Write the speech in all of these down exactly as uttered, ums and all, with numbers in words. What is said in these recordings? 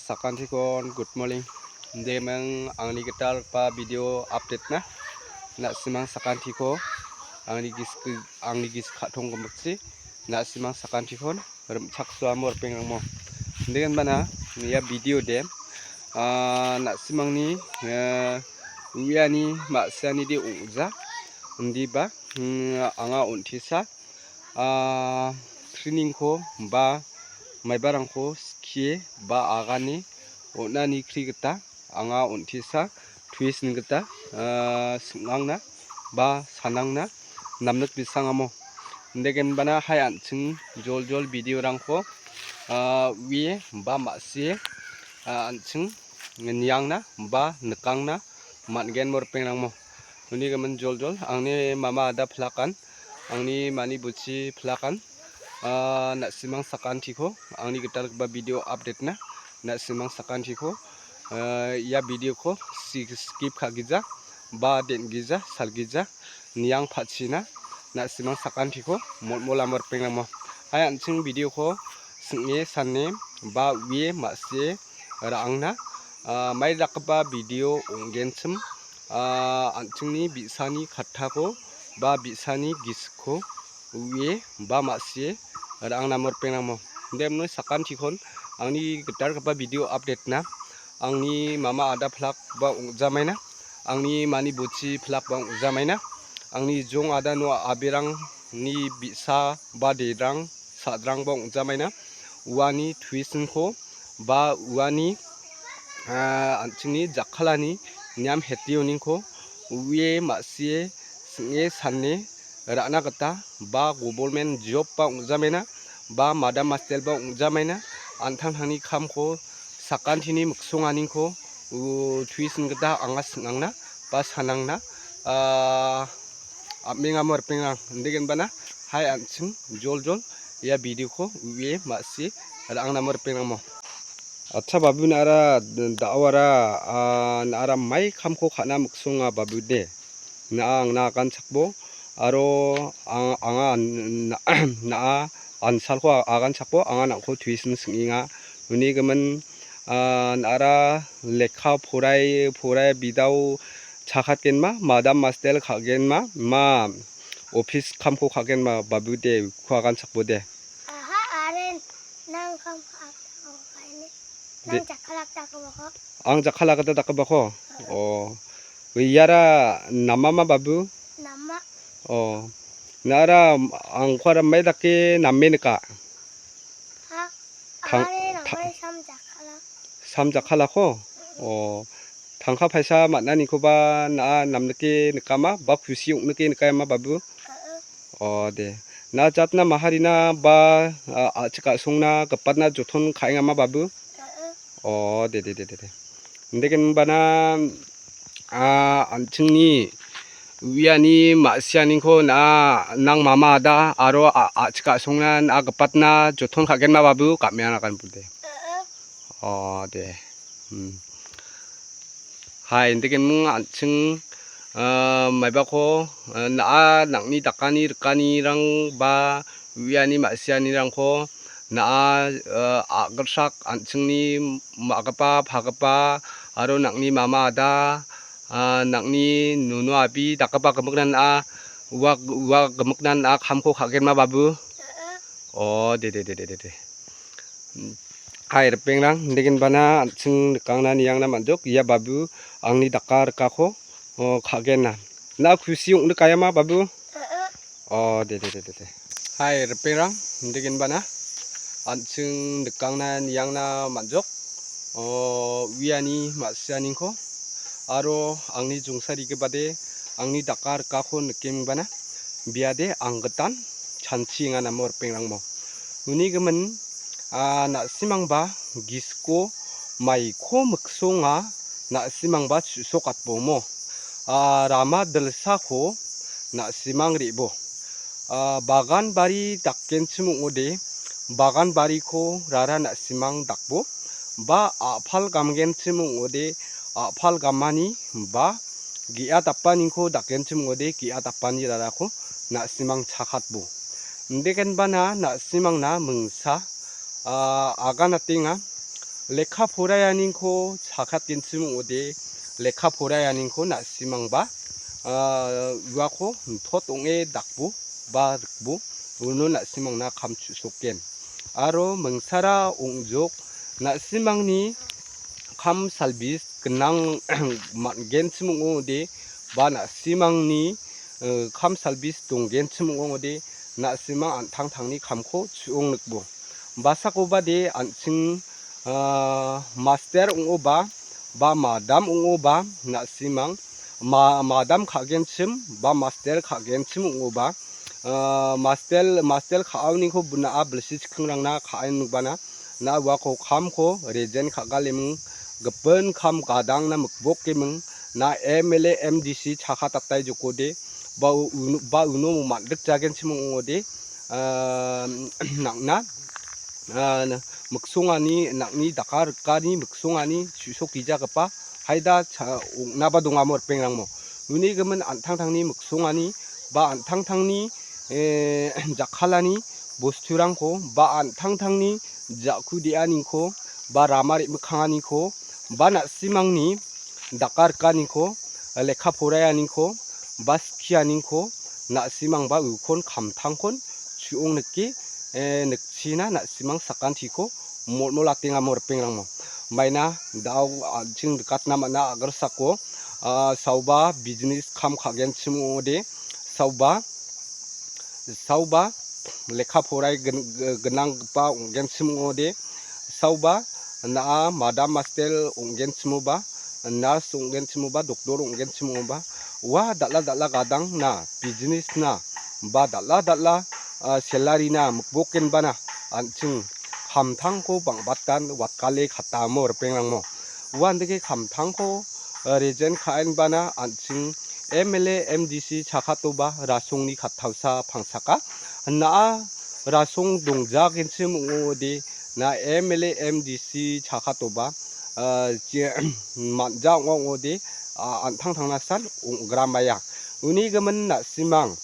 Sakantikon, good morning. Indeming angni gitalgipa video update na. Na·simang sakantiko angni gisik, angni gisik ka·tong gimikchi. Na·simang sakantikon rim·chaksoamo ripengrangmo. Indegenbana ia video de, ah, na·simangni, eh, uiani ma·sianide ong·ja. Indiba, hmm, anga on·tisa, ah, trainingko ba maibarangko skie ba agane on·ani kri gita anga on·tisa tuisin gita, ah, sing·angna ba sanangna namnik bisangamo. Indegenbana hai an·ching joljol video-rangko, ah, uie ba ma·sie, ah, an·ching niangna ba nikangna man·gen mo ripengrangmo. Uni gimin joljol angni mama ada pilakan, angni mani buchi pilakan, ah, na·simang sakantiko angni gitalgipa video update na na·simang sakantiko, ah, ia video-ko si-, skip ka·gija ba den·gija, salgija, niang pa·china na·simang sakantiko molmolamo ripengrangmo. Hai an·ching video-ko sing·e sane ba uie ma·sie ra·angna, ah, mai dakgipa video ong·genchim, ah, an·chingni bi·sani kattako ba bi·sani gisikko uie ba ma·sie ra·angnamo ripengrangmo. Demno sakantikon angni gitalgipa video update na angni mama ada pilak ba ong·jamaina, angni mani buchi pilak ba ong·jamaina, angni jong ada no abirangni bi·sa ba dedrang sadrangba ong·jamaina, uani tuisinko ba uani, ah, an·chingni jakkalani niam hetioningko uie ma·sie sing·e sane ra·na gita ba gobormen jobba ong·jamaina ba madam mastelba ong·jamaina an·tangtangni kamko sakantini miksonganiko u-, tuisin gita anga sing·angna ba sanangna, ah, am·engamo ripengrang. Indegenbana hai an·ching joljol ia video-ko uie ma·si ra·angnamo ripengrangmo. Acha babu na·ara da·oara, ah, na·ara mai kamko ka·na miksonga babu de. Na·a angna aganchakbo aro ang-, anga an-, na-, na·a ansalko a-, aganchakbo anga nang·ko tuisin sing·enga. Uni gimin, ah, na·ara lekka porai, porai bidao chakatgenma, madam mastel ka·genma, ma opis kamko ka·genma, babu de uko aganchakbo de. Aha, aren nang kam ka·atako ka·ene. De- Nang jakkalak dakgipako. Ang jakkalak gita dakgipako? Oo. Oo. Iara namama babu? Nama. Oo. Na·ara angko ara mai dake name nika? Ha? Tang-, are ta-, namai sam jakkalak. Sam jakkalako? Mm-mm. Oo. Tangka paisa man·anikoba na·a namnike nikama ba kusi ong·nike nikayama babu? Oo. Oo, de. Na jatna maharina ba, a, a·chik a·songna gipatna joton ka·engama babu? Oo, de, de, de, de, de. Indegenbana, a, an·chingni uiani ma·sianiko na·a nang mama ada aro a, a·chik a·songna na·a gipatna joton ka·genma babu? Ka·meanakan bude. Oo, de. Hmm. Hai, indegenming an·ching, ah, maibako, ah, na·a nang·ni dakani rikanirang ba uiani ma·sianirangko na·a, ah, a·gitchak an·chingni ma·gipa, pagipa aro nang·ni mama ada, ah, nang·ni nuno abi dakgipa gimikna na·a ua, ua gimikna na·a kamko ka·genma babu? O, de, de, de. Hai, ripengrang, indegenbana an·ching nikangna niangna man·jok. Ia babu angni daka rikako, o, ka·genna. Na kusi ong·nikayama, babu? O, de, de, de, de, de. Hai, ripengrang, indegenbana an·ching nikangna niangna man·jok. O, uiani ma·sianiko aro angni jongsarigipade angni daka rikako nikengbana biade anggitan chanchienga namo ripengrangmo. Uni gimin, a, na·simangba gisiko maiko miksonga na·simangba chu·sokatbomo. A, rama dilsako na·simang re·bo. A, bagan bari dakgenchim ong·ode, bagan bariko rara na·simang dakbo, ba a·pal gamgenchim ong·ode, a·pal gamani ba ge·a dapaniko dakgenchim ong·ode, ge·a dapani rarako na·simang chakatbo. Indegenbana na·simangna mingsa, a, aganatenga. Lekka poraianiko chakatgenchim ong·ode, lekka poraianiko na·simangba, ah, uako nitot ong·e dakbo ba rikbo uno na·simangna kam chu·sokgen. Aro mingsara ong·jok na·simangni kam salbis gnang man·genchim ong·ode ba na·simangni, eh, kam salbis donggenchim ong·ode na·simang an·tangtangni kamko chu·ong nikbo. Basakobade an·ching, ah, master ong·oba, ba madam ong·oba, na·simang ma-, madam ka·genchim ba master ka·genchim ong·oba, ah, master, master ka·aoniko buna-, a bilsi chikingrangna ka·enbana, na uako kamko rejen ka·galeming, gipin kam gadangna mikbokeming, na M L A, M D C chakatatai jokode, ba u-, unu-, ba uno man·dikjagenchim ong·ode, ah, nang·na, ah, miksongani, nang·ni daka rikani miksongani chu·sokgijagipa haida cha-, ong·naba dongamo ripengrangmo. Uni gimin an·tangtangni miksongani ba an·tangtangni, eh, jakkalani bosturangko ba an·tangtangni ja·ku de·aniko ba rama re·mikkanganiko ba na·simangni daka rikaniko, lekka poraianiko ba skianiko na·simangba ukon kamtangkon chu·ong nike, eh, nikchina na·simang sakantiko molmol atengamo ripengrangmo. Maina da·o an·ching rikatna man·a a·girsako, ah, saoba bijnis kam ka·genchim ong·ode, saoba, saoba lekka porai gin-, gnanggipa ong·genchim ong·ode, saoba na·a madam mastel ong·genchimoba, nars ong·genchimoba, doktor ong·genchim ong·oba, ua dal·a dal·a gadangna, bijnisna ba dal·a dal·a, ah, selarina mikbokenbana an·ching kamtangko bang·batan watgale katamo ripengrangmo. Uandake kamtangko, ah, rejen ka·enbana an·ching M L A, M D C chakatoba rasongni kattausa pangsaka. Na·a rasong dongjagenchim ong·ode, na M L A, M D C chakatoba, ah, je-, manja ong·a ong·ode, ah, an·tangtangnasan ong·gramaya. Uni gimin na·simang,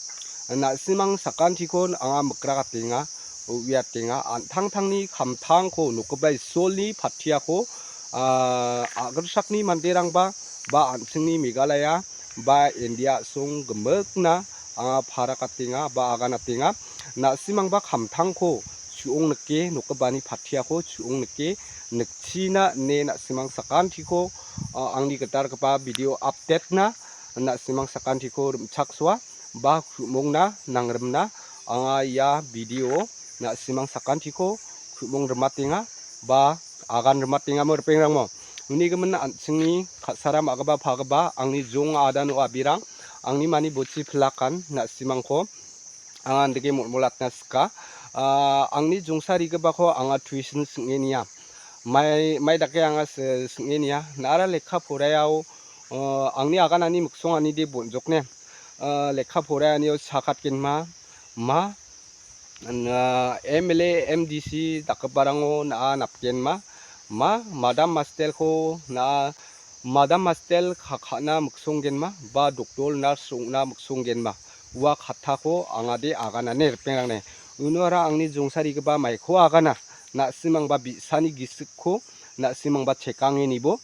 na·simang sakantikon anga mikrakatenga, uiatenga, an·tangtangni kamtangko nokgipa Isolni patiako, ah, a·gilsakni manderangba ba an·chingni Meghalaya ba India a·song gimikna anga parakatenga ba aganatenga. Na·simangba kamtangko chu·ong nike, nokgipani patiako chu·ong nike, nikchina ine na·simang sakantiko, ah, angni gitalgipa video update-na na·simang sakantiko rim·chaksoa ba ku·mongna nangrimna anga ia video na·simang sakantiko ku·mong rimatenga ba agan rimatengamo ripengrangmo. Uni gimin an·chingni ka·sara ma·gipa pagipa angni jong adano abirang, angni mani bochi pilakan na·simangko anga andake molmolatna sika. Ah, angni jongsarigipako anga tuition sing·e nia. Mai, mai dake anga si-, sing·e nia. Na·ara lekka poraiao, ah, angni aganani miksonganide bonjokne. Ah, lekka poraianio sakatgenma, ma, na M L A, M D C dakgiparango na·a napgenma, ma, madam mastelko na·a, madam mastel ka-, ka·na miksonggenma, ba doktor nars ong·na miksonggenma. Ua kattako angade aganane ripengrangna. Unoara angni jongsarigipa maiko agana. Na·simangba bi·sani gisikko, na·simangba chekangenibo,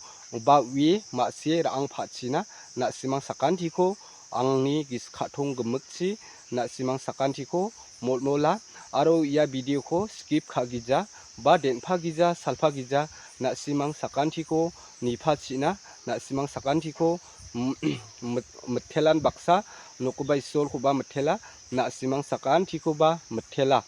ba ue ma·sie ra·ang pa·china, na·simang sakantiko, angni gis-, ka·tong gimikchi, na·simang sakantiko, molmola, aro ia video-ko skip ka·gija, ba den·pagija, salpagija, na·simang sakantiko, nipachina, na·simang sakantiko, mit-, mit-, mitelan baksa, nokgipa Isolkoba mitela, na·simang sakantikoba mitela.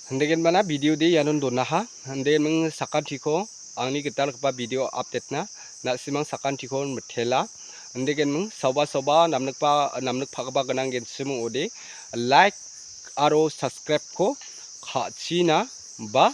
Hindegenbana video de ianon donaha. Hindegenming sakantiko angni gitalgipa video update-na na·simang sakantiko mitela. Hindegenming saoba saoba namnikpa, namnikpagipa gnang genchim ong·ode, like aro subscribe-ko ka·china ba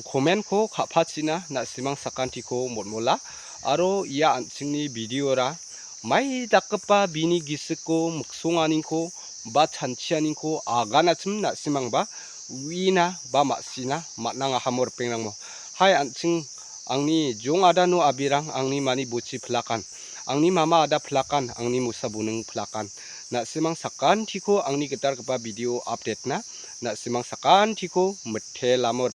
comment-ko ka·pachina na·simang sakantiko molmola. Aro ia an·chingni video-ra mai dakgipa bini gisikko miksonganiko ba chanchianiko aganachim na·simangba uina ba ma·sina man·angahamo ripengrangmo. Hai an·ching angni jong adano abirang angni mani bochi pilakan, angni mama ada pilakan, angni mosa boning pilakan. Na·simang sakantiko angni gitalgipa video update-na na·simang sakantiko mitelamo